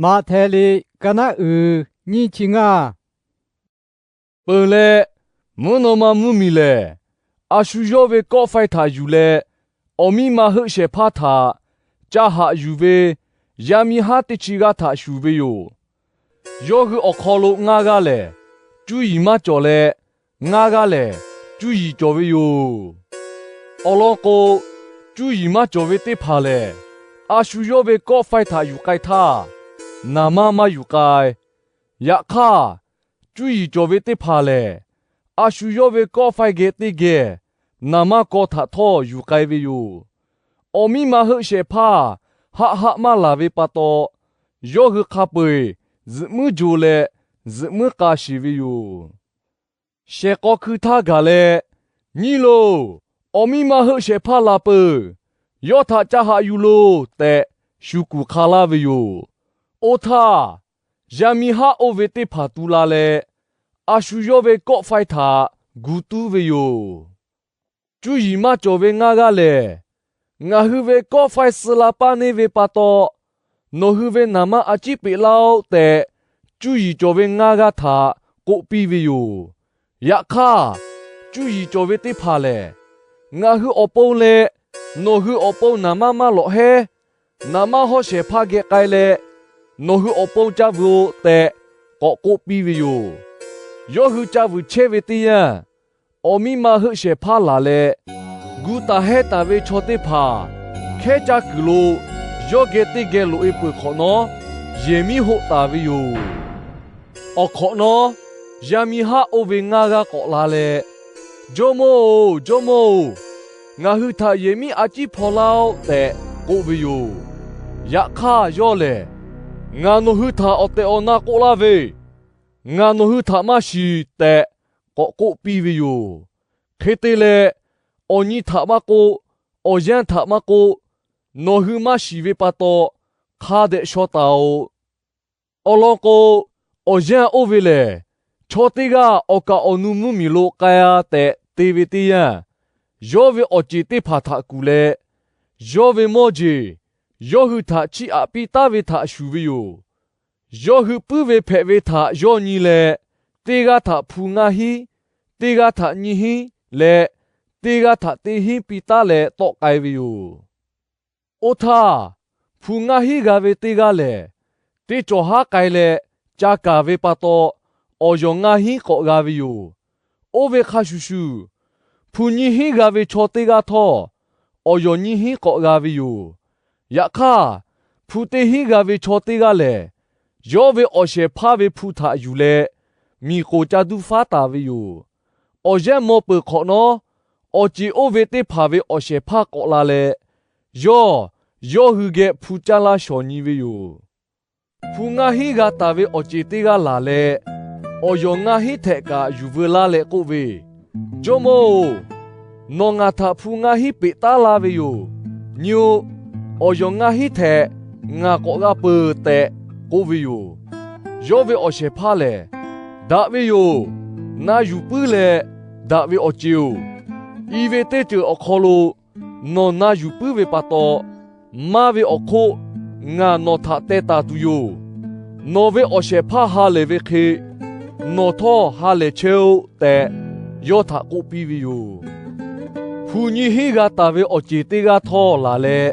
Maꞈhtehˍ liꞈ ka naˉ uiˍ nyiˇ chi ngaˇ. Peuˬ leh, mvuhˇ naw ma mvuhˇ miˬ lehˬ, a shu yawˇ ve kawˆ faiˇ htaꞈ yuˬ leh, awˬ miˇ ma heuˆ shehˍ hpaˇ htaꞈ ca haꞈ yuˬ ve yaˇ miˇ haˉ teˇ chi g'aˇ htaꞈ shuˍ ve yoˬ. Yawˇ hui awˬ hk'aw lo ngaˇ g'aˇ lehˬ, cuˇ yiˍ maˇ cawˬ leh, ngaˇ g'aˇ lehˬ cuˇ yiˍ cawˬ ve yoˬ. Awˬ lawn k'o, cuˇ yiˍ maˇ cawˬ ve teˇ hpaˍ lehˬ, a shu yawˇ ve kawˆ faiˇ htaꞈ yuˬ k'ai htaˇ, naˍ manˇ maˇ yuˬ k'ai. Yaꞈ hk'aˇ, cuˇ yiˍ cawˬ ve teˇ hpaˍ lehˬ, a shu yawˇ ve kawˆ faiˇ geh teˇ geh naˍ manˇ kaw htaꞈ htawˇ yuˬ k'ai ve yoˬ. Awˬ miˇ ma heuˆ shehˍ hpaˇ haˆ haˆ maˇ laˬ ve pa taw, yawˇ hui hk'a peu-eˬ zuhꞈ muiˉ jo leh zuhꞈ muiˉ k'a sheˍ ve yoˬ. Shehˍ k'aw hkui htaˇ gaˬ leh, Nyi loˬ, awˬ miˇ ma heuˆ shehˍ hpaˇ la peuˬ. Yawˇ htaꞈ ca haꞈ yuˬ loˬ tehꞈ, shu kuˬ hk'a laˇ ve yoˬ. Oˇ htaˇ, yaˇ miˇ haˉ oˇ ve teˇ hpaˍ tu la leh, a shu yawˇ ve kawˆ faiˇ htaꞈ gu tuˉ ve yoˬ. Cuˇ yiˍ maˇ cawˬ ve ngaˇ g'aˇ lehˬ, Ngaˬ hui ve kawˆ faiˇ suh la paˇ neˇ ve pa taw, nawˬ hui ve naˍ manˇ a ciˉ peꞈ laˇ-oˆ tehꞈ, cuˇ yiˍ cawˬ ve ngaˇ g'aˇ htaꞈ k'oˆ piˇ ve yoˬ. Yaꞈ hk'aˇ, cuˇ yiˍ cawˬ ve teˇ hpaˍ lehˬ, Ngaˬ hui awˬ pon leh nawˬ hui awˬ pon naˍ manˇ maˇ lawꞈ heˉ. Naˍ manˇ hawˉ shehˍ hpaˇ geh k'ai leh, nawˬ hui awˬ pon ca vuiˬ-oꞈ tehꞈ, k'awꞈ k'oˆ piˇ ve yoˬ. Yawˇ hui ca vuiˬ chehˇ ve teˇ yanˇ, awˬ miˇ ma heuˆ shehˍ hpaˇ laˬ leh, gu taˍ hehnˇ taˍ ve chaw teˇ hpaˍ hkehˉ caˇ kuiˬ lo yawˇ geh teˇ geh loꞈ-e peuˬ hk'awꞈ nawˉ, yehˬ miˉ hoˆ taˍ ve yoˬ. Awˬ hk'awꞈ nawˉ, yaˇ miˇ haˉ oˇ ve ngaˇ g'aˇ k'awꞈ la leh, Jawˇmawˇ-oˬ, Jawˇmawˇ-oˬ, ngaˬ hui htaꞈ yehˬ miˉ a ciˉ hpaw laˇ-oˆ tehꞈ k'oˆ ve yoˬ. Yaꞈ hk'aˇ yawˇ lehˬ, Ngaˬ nawˬ hui htaꞈ awˬ tehˬ awˬ na k'oˆ laˇ ve, ngaˬ nawˬ hui htaꞈ maˇ shiˍ tehꞈ k'awꞈ k'oˆ piˇ ve yoˬ. Hk'e te leh, awˬ nyi htaꞈ maˇ k'oˆ, awˬ yanˇ htaꞈ maˇ k'oˆ, nawˬ hui maˇ shiˍ ve pa taw hk'a dehꞈ shaw taˍ-oꞈ. Awˬ lawn k'o, awˬ yanˇ oˇ ve lehˬ, chaw teˇ g'aˇ awˬ kaˍ awˬ nu mvuhˇ miˬ lo k'ai-a tehꞈ te ve teˇ yanˇ, yawˇ ve awˬ ceˬ teˇ hpaˍ htaꞈ kuˬ leh, yawˇ ve mawˇ jeˬ yawˇ hui htaꞈ chiˇ aꞈ piˇ taˉ ve htaꞈ shuˍ ve yoˬ. Yawˇ hui puiˉ ve hpehꞈ ve htaꞈ yawˇ nyi leh, teˇ g'aˇ htaꞈ hpu ngaˇ hinˉ, teˇ g'aˇ htaꞈ nyiˇ hinˉ leh, teˇ g'aˇ htaꞈ teˇ hinˉ piˇ taˉ leh tawˆ k'ai ve yoˬ. Oˇ htaˇ, hpu ngaˇ hinˉ g'a ve teˇ g'aˇ lehˬ, teˇ cawˬ haˉ k'ai leh ca kaˬ ve pa taw, awˬ yawˬ ngaˇ hinˉ k'awꞈ g'a ve yoˬ. Oˇ ve hk'a shuˍ shuˍ, hpu nyiˇ hinˉ g'a ve chaw teˇ g'aˇ htawˇ, awˬ yawˬ nyiˇ hinˉ k'awꞈ g'a ve yoˬ. Yaꞈ hk'aˇ, hpu teˇ hinˉ g'a ve chaw teˇ g'aˇ lehˬ, yawˇ ve awˬ shehˍ hpaˇ ve hpu htaꞈ yuˬ leh, miˬ k'oˍ ca duˇ faˉ taˍ ve yoˬ. Awˬ yanˇ maw peuˬ hk'awꞈ nawˉ, awˬ ceˬ oˇ ve teˇ hpaˍ ve awˬ shehˍ hpaˇ k'awꞈ la leh, yawˇ yawˇ hui geh hpu caˇ laˇ shawˍ nyi ve yoˬ. Hpu ngaˇ hinˉ g'a taˍ ve awˬ ceˬ teˇ g'aˇ laˬ leh, awˬ yawˬ ngaˇ hinˉ htehꞈ kaꞈ yuˬ veu laˇ leh k'oˆ ve, Jawˇmawˇ-oˬ, nawˬ ngaˬ htaꞈ hpu ngaˇ hinˉ peꞈ taˉ laˇ ve yoˬ. Nyi-oˆ, awˬ yawˬ ngaˇ hinˉ htehꞈ ngaˬ k'awꞈ g'a peuˬ tehꞈ k'oˆ ve yoˬ. Yawˇ ve awˬ shehˍ hpaˇ lehˬ, Daꞈ ve yoˬ. Na yuˬ puiˉ leh daꞈ ve awˬ ceˬ-oˬ, i ve teˇ ceuˬ awˬ hk'aw lo nawˬ na yuˬ puiˉ ve pa taw, maˇ ve awˬ hk'oˆ ngaˬ nawˬ htaꞈ teh taˍ tuˬ yoˬ. Nawˬ ve awˬ shehˍ hpaˇ ha lehˬ ve hk'e, nawˬ htawˇ ha lehˬ chehˇ-oˆ tehꞈ, yawˇ htaꞈ k'oˆ piˇ ve yoˬ. Hpu nyiˇ hinˉ g'a taˍ ve awˬ ceˬ teˇ g'aˇ htawˇ laˬ leh,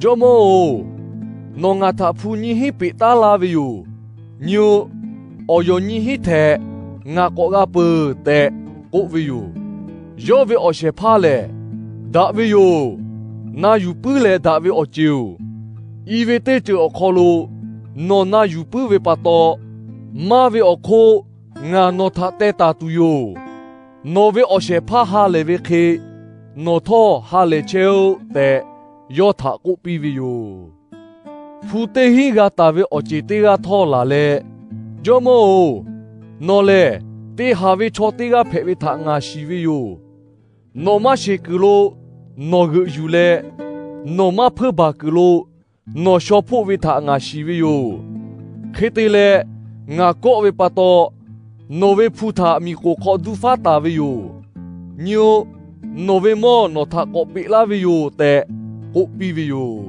Jawˇmawˇ-oˬ, nawˬ ngaˬ htaꞈ hpu nyiˇ hinˉ peꞈ taˉ laˇ ve yoˬ. Nyi-oˆ, awˬ yawˬ nyiˇ hinˉ htehꞈ ngaˬ k'awꞈ g'a peuˬ tehꞈ k'oˆ ve yoˬ. Yawˇ ve awˬ shehˍ hpaˇ lehˬ, Daꞈ ve yoˬ. Na yuˬ puiˉ leh daꞈ ve awˬ ceˬ-oˬ, i ve teˇ ceuˬ awˬ hk'aw lo nawˬ na yuˬ puiˉ ve pa taw, maˇ ve awˬ hk'oˆ ngaˬ nawˬ htaꞈ teh taˍ tuˬ yoˬ. Nawˬ ve awˬ shehˍ hpaˇ ha lehˬ ve hk'e, nawˬ htawˇ ha lehˬ chehˇ-oˆ tehꞈ, yawˇ htaꞈ k'oˆ piˇ ve yoˬ. Hpu teˇ hinˉ g'a taˍ ve awˬ ceˬ teˇ g'aˇ htawˇ laˬ leh, Jawˇmawˇ-oˬ, nawˬ lehˬ te haˍ ve chaw teˇ g'aˇ hpehꞈ ve htaꞈ ngaˬ shiˍ ve yoˬ. Nawˬ maˇ sheˍ kuiˬ lo nawˬ g'euꞈ yuˬ leh, nawˬ maˇ hpeuˇ baˬ kuiˬ lo nawˬ shaw hpoˆ ve htaꞈ ngaˬ shiˍ ve yoˬ. Hk'e te leh, ngaˬ kawˆ ve pa taw, nawˬ ve hpu htaꞈ miˬ k'oˍ hk'aw duˇ faˉ taˍ ve yoˬ. Nyi-oˆ, nawˬ ve mawˇ nawˬ htaꞈ k'awꞈ peꞈ laˇ ve yoˬ tehꞈ k'oˆ piˇ ve yoˬ.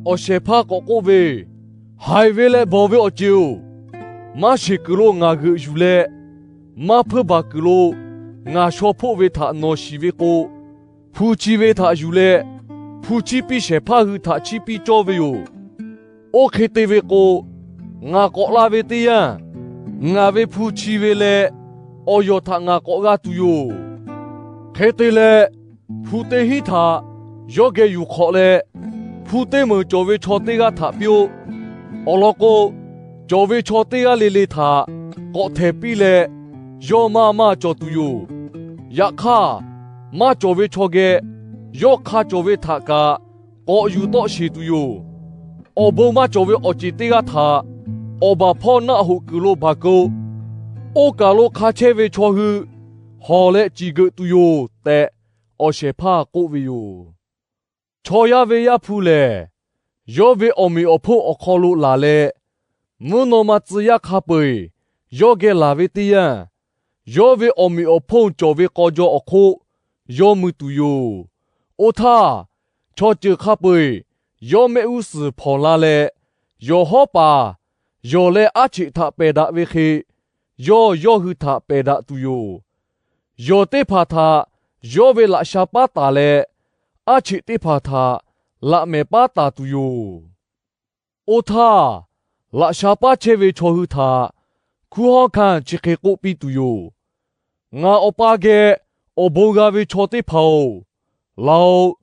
Awˬ shehˍ hpaˇ k'awꞈ k'oˆ ve, Haiˬ ve leh bawˬ ve awˬ ceˬ-oˬ, maˇ sheˍ kuiˬ lo ngaˬ g'euꞈ yuˬ leh, maˇ hpeuˇ baˬ kuiˬ lo ngaˬ shaw hpoˆ ve htaꞈ nawˬ shiˍ ve k'o, hpu chi ve htaꞈ yuˬ leh hpu chiˇ piˇ shehˍ hpaˇ hui htaꞈ chiˇ piˇ cawˇ ve yoˬ. Oˇ hk'e te ve k'o, ngaˬ k'awꞈ la ve teˇ yanˇ, ngaˬ ve hpu chi ve leh awˬ yawˬ htaꞈ ngaˬ k'awꞈ g'a tuˬ yoˬ. Hk'e te leh, hpu teˇ hinˉ htaꞈ yawˇ geh yuˬ hk'awꞈ leh, hpu teˇ meunˍ cawˬ ve chaw teˇ g'aˇ htaꞈ piˇ-oˆ. Awˬ lawn k'o, cawˬ ve chaw teˇ g'aˇ le le htaꞈ k'awꞈ htehˍ piˇ leh, yawˇ maˇ maˇ cawˬ tuˬ yoˬ. Yaꞈ hk'aˇ, maˇ cawˬ ve chaw geh yawˇ hk'a cawˬ ve htaꞈ kaꞈ k'awꞈ yuˬ tawˆ sheˍ tuˬ yoˬ. Awˬ bon maˇ cawˬ ve awˬ ceˬ teˇ g'aˇ htaꞈ awˬ baˬ hpawˇ naˆ hoꞈ kuiˬ lo baˬ keu-o. Oˇ kaˬ lo hk'a chehˇ ve chaw hui hawˬ leh ciˬ geuꞈ tuˬ yoˬ tehꞈ, awˬ shehˍ hpaˇ k'oˆ ve yoˬ. Chaw yaˇ ve Yaˇ hpu lehˬ, yawˇ ve awˬ meꞈ awˬ hponˇ awˬ hk'aw lo laˬ leh, mvuhˇ naw ma tcuh yaˇ hk'a peu-eˬ yawˇ geh laˬ ve teˇ yanˇ, yawˇ ve awˬ meꞈ awˬ hponˇ cawˬ ve k'aw jaw awˬ hk'oˆ yawˇ mui tuˬ yoˬ. Oˇ htaˇ, chaw ceuˬ hk'a peu-eˬ yawˇ mehˆ g'uˇ suhˍ hpawnˬ la leh, yawˬ hawˉ paˍ yawˬ leh aˉ cheꞈ htaꞈ pehˬ daꞈ ve hk'e, yawˇ yawˇ hui htaꞈ pehˬ daꞈ tuˬ yoˬ. Yawˬ teˇ hpaˍ htaꞈ yawˇ ve laꞈ sha paˉ taˍ leh, aˉ cheꞈ teˇ hpaˍ htaꞈ laꞈ mehˍ paˉ taˍ tuˬ yoˬ. Oˇ htaˇ, laꞈ sha paˉ chehˇ ve chaw hui htaꞈ hkunˉ hawˉ hkanˇ chi hk'e k'oˆ piˇ tuˬ yoˬ. Ngaˬ Awˬ pa geh awˬ bon g'a ve chaw teˇ hpaˍ-oˬ, laˬ-oꞈ.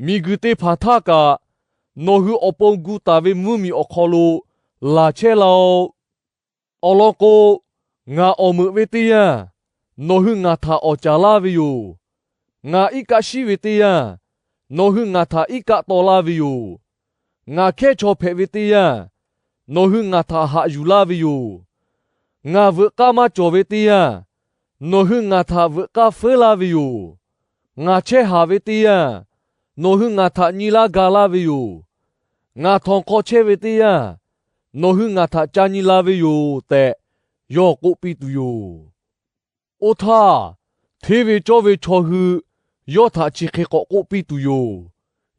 Miˬguiˬ teˇ hpaˍ htaˇ kaꞈ nawˬ hui awˬ pon gu taˍ ve mvuhˇ miˬ awˬ hk'aw lo laˬ chehˇ laˇ-oˆ. Awˬ lawn k'o, ngaˬ awˬ meuꞈ ve teˇ yanˇ, nawˬ hui ngaˬ htaꞈ awˍ caˍ laˇ ve yoˬ. Ngaˬ iˉ kaˆ shiˉ ve teˇ yanˇ, nawˬ hui ngaˬ htaꞈ iˉ kaˆ taw laˇ ve yoˬ. Ngaˬ hkehˇ chaw hpehꞈ ve teˇ yanˇ, nawˬ hui ngaˬ htaꞈ haꞈ yuˬ laˇ ve yoˬ. Ngaˬ veuꞈ k'aˇ maˇ cawˬ ve teˇ yanˇ, nawˬ hui ngaˬ htaꞈ veuꞈ k'aˇ feuˉ laˇ ve yoˬ. Ngaˬ chehˇ haˍ ve teˇ yanˇ, nawˬ hui ngaˬ htaꞈ nyi laˇ ga laˇ ve yoˬ. Ngaˬ htawnˍ hk'aw chehˇ ve teˇ yanˇ, nawˬ hui ngaˬ htaꞈ ca nyi la ve yoˬ tehꞈ, yawˇ k'oˆ piˇ tuˬ yoˬ. Oˇ htaˇ, hteˇ ve cawˇ ve chaw hui yawˇ htaꞈ chi hk'e k'awꞈ k'oˆ piˇ tuˬ yoˬ.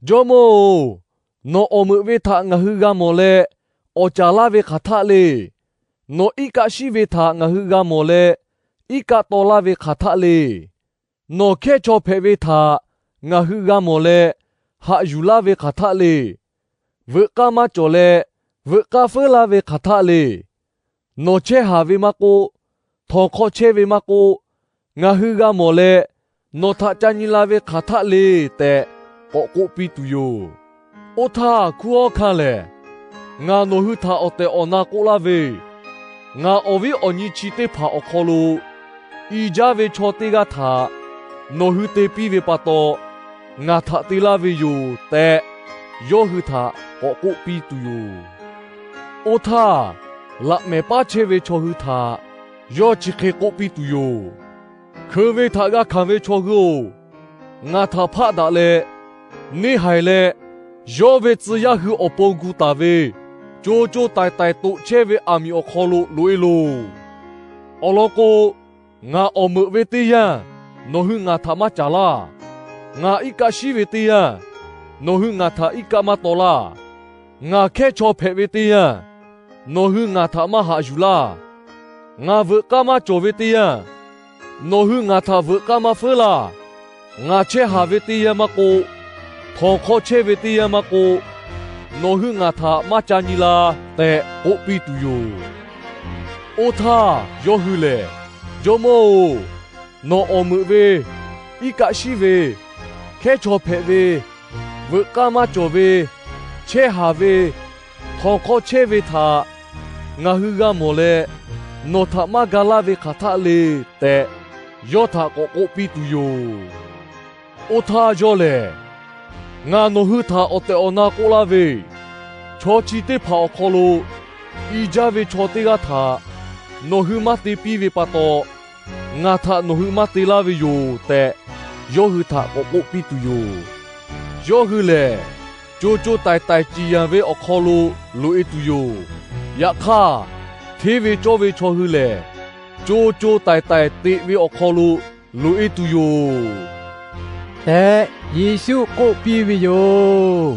Jawˇmawˇ-oˬ, nawˬ awˬ meuꞈ ve htaꞈ ngaˬ hui g'a mawˬ leh awˍ caˍ laˇ ve hk'aˬ htaˆ le. Nawˬ iˉ kaˆ shiˉ ve htaꞈ ngaˬ hui g'a mawˬ leh iˉ kaˆ taw laˇ ve hk'aˬ htaˆ le. Nawˬ hkehˇ chaw hpehꞈ ve htaꞈ ngaˬ hui g'a mawˬ leh haꞈ yuˬ laˇ ve hk'aˬ htaˆ le. Veuꞈ k'aˇ maˇ cawˬ leh veuꞈ k'aˇ feuˉ laˇ ve hk'aˬ htaˆ le. Nawˬ chehˇ haˍ ve maˇ k'oˆ, htawnˍ hk'aw chehˇ ve maˇ k'oˆ, ngaˬ hui g'a mawˬ leh nawˬ htaꞈ ca nyi la ve hk'aˬ htaˆ le tehꞈ k'awꞈ k'oˆ piˇ tuˬ yoˬ. Oˇ htaˇ hkunˉ hawˉ hkanˇ lehˬ, ngaˬ nawˬ hui htaꞈ awˬ tehˬ awˬ na k'oˆ laˇ ve, ngaˬ awˬ viˉ awˬ nyi chi teˇ hpaˍ awˬ hk'aw lo i jaˇ ve chaw teˇ g'aˇ htaꞈ nawˬ hui te piˇ ve pa taw, ngaˬ htaꞈ te laˇ ve yoˬ tehꞈ, yawˇ hui htaꞈ k'awꞈ k'oˆ piˇ tuˬ yoˬ. Oˇ htaˇ, laꞈ mehˍ paˉ chehˇ ve chaw hui htaꞈ yawˇ chi hk'e k'oˆ piˇ tuˬ yoˬ. Hkeu ve htaꞈ g'a hkanˍ ve chaw hui-oˬ, ngaˬ htaꞈ hpaˆ daꞈ leh neˇ haiˬ leh, yawˇ ve tcuh yaˇ hui awˬ pon gu taˍ ve co co taiˍ taiˍ toꞈ chehˇ ve aˬ miˍ awˬ hk'aw lo loꞈ-e loˬ. Awˬ lawn k'o, ngaˬ awˬ meuꞈ ve teˇ yanˇ, nawˬ hui ngaˬ htaꞈ maˇ caˍ laˇ. Ngaˬ iˉ kaˆ shiˉ ve teˇ yanˇ, nawˬ hui ngaˬ htaꞈ iˉ kaˆ maˇ taw laˇ. Ngaˬ hkehˇ chaw hpehꞈ ve teˇ yanˇ, nawˬ hui ngaˬ htaꞈ maˇ haꞈ yuˬ laˇ. Ngaˬ veuꞈ k'aˇ maˇ cawˬ ve teˇ yanˇ, nawˬ hui ngaˬ htaꞈ veuꞈ k'aˇ maˇ feuˉ laˇ. Ngaˬ chehˇ haˍ ve teˇ yanˇ maˇ k'oˆ, htawnˍ hk'aw chehˇ ve teˇ yanˇ maˇ k'oˆ, nawˬ hui ngaˬ htaꞈ maˇ ca nyi la tehꞈ k'oˆ piˇ tuˬ yoˬ. Oˇ htaˇ yawˇ hui lehˬ, Jawˇmawˇ-oˬ, nawˬ awˬ meuꞈ ve, iˉ kaˆ shiˉ ve, hkehˇ chaw hpehꞈ ve, veuꞈ k'aˇ maˇ cawˬ ve, chehˇ haˍ ve, htawnˍ hk'aw chehˇ ve htaꞈ ngaˬ hui g'a mawˬ leh, nawˬ htaꞈ maˇ ga laˇ ve hk'aˬ htaˆ le tehꞈ, yawˇ htaꞈ k'awꞈ k'oˆ piˇ tuˬ yoˬ. Oˇ htaˇ yawˇ lehˬ, Ngaˬ nawˬ hui htaꞈ awˬ tehˬ awˬ na k'oˆ laˇ ve, chaw chi teˇ hpaˍ awˬ hk'aw lo i jaˇ ve chaw teˇ g'aˇ htaꞈ nawˬ hui maˇ te piˇ ve pa taw, ngaˬ htaꞈ nawˬ hui maˇ te laˇ ve yoˬ tehꞈ, yawˇ hui htaꞈ k'awꞈ k'oˆ piˇ tuˬ yoˬ. Yawˇ hui lehˬ, co co taiˍ taiˍ ciˍ yanˍ ve awˬ hk'aw lo loꞈ-e tuˬ yoˬ. Yaꞈ hk'aˇ, hteˇ ve cawˇ ve chaw hui lehˬ, co co taiˍ taiˍ teꞈ ve awˬ hk'aw lo loꞈ-e tuˬ yoˬ tehꞈ, Yeˍsuˆ k'oˆ piˇ ve yoˬ.